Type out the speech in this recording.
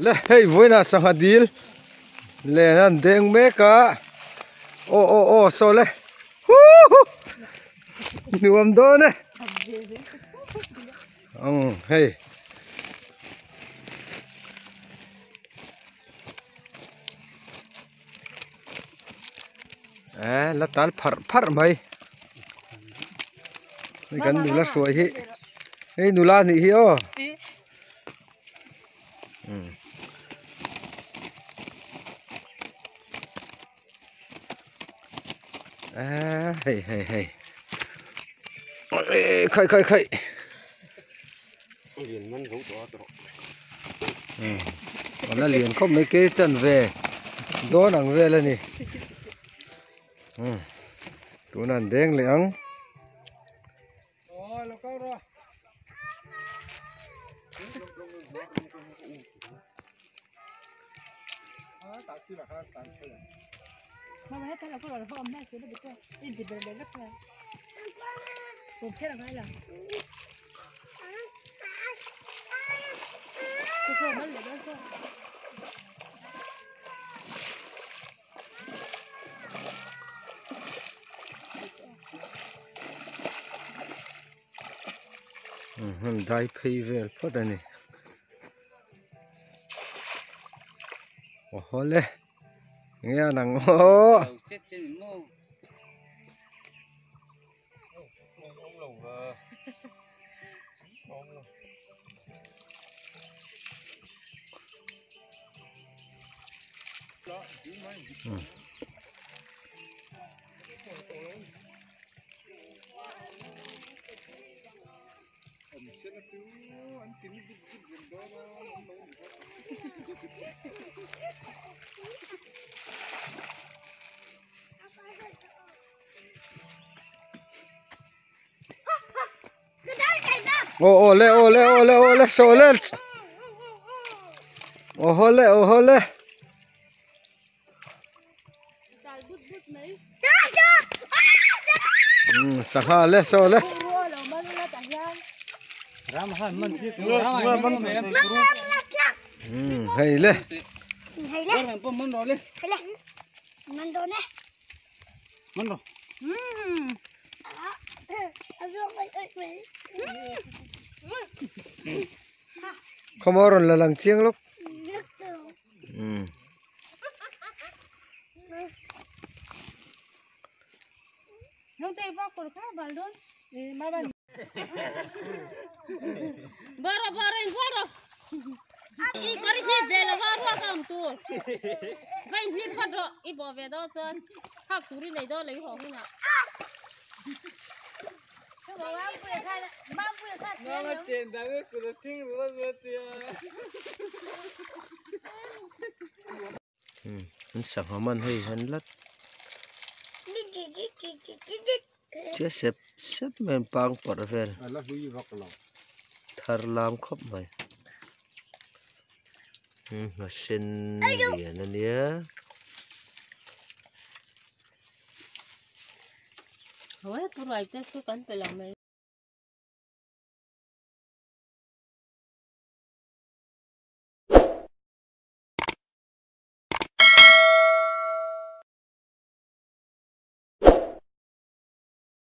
Le hei vawiinah sangha dil len an deng mek a aw aw aw saw le huhu nuam dawn e umm hei. Eh la tal pharh pharh mai hei kan nula hruai hi hei nula nih hi aw umm eh hei hei hei khaih khaih khaih umm a lian khawp mai ke chan ve dawn ang vel a ni umm tunah an deng leh ang. Hmun dai phei vel phawt a ni aw haw le enge an ang aw. Aw aw le aw le aw le aw le saw le aw haw le aw haw le. Sangha le saw le. Hei le. Khawmaw rawn la lang chiang lawk. An sangha man hei han lat chiah sep sep mai an pang parh vel thar lam khawp mai a sen lian a nia.